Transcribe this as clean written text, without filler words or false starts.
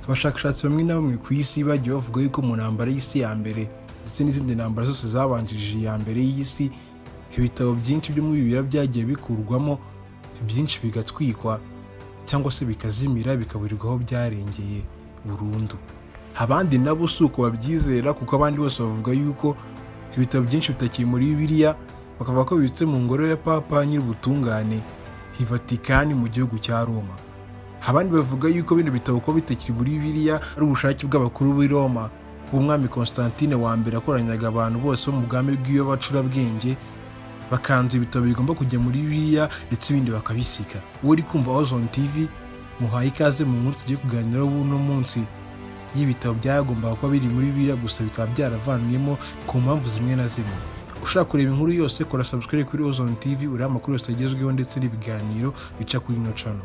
Abashakashatsi bamwe na bamwe ku isi bagiye bavuga yuko mu ntambara y'isi ya mbere ndetse n'izindi ntambara zose zabanjirije iya mbere y'isi, ibitabo byinshi byo muri Bibiliya byagiye bikurwamo, byinshi bigatwikwa cyangwa se bikazimira, bikaburirwa aho byarengeye burundu. Abandi nabo si uko babyizera, kuko abandi bose bavuga yuko ibitabo byinshi bitakiri muri Bibiliya, bakavuga ko bibitse mu ngoro ya Papa Nyir'ubutungane i Vatikani mu gihugu cya Roma. Abandi bavuga yuko bino bitabo kuba bitakiri muri Bibiliya ari ubushake bw'abakuru b'i Roma. Umwami Constantine wa mbere yakoranyaga abantu bose bo mu bwami bw'iwe b'abacurabwenge, bakanzu ibitabo bigomba kujya muri Bibiliya ndetse ibindi bakabisiga. Wowe uri kumva Ozone TV, muhaye ikaze mu nkuru tugiye kuganiraho uno munsi y'ibitabo byagombaga kuba biri muri Bibiliya, gusa bikaba byaravanwemo ku mpamvu zimwe na zimwe. Ushaka kureba inkuru yose, kora subscribe kuri Ozone TV, urebe amakuru yose agezweho ndetse n'ibiganiro bica kuri ino channel.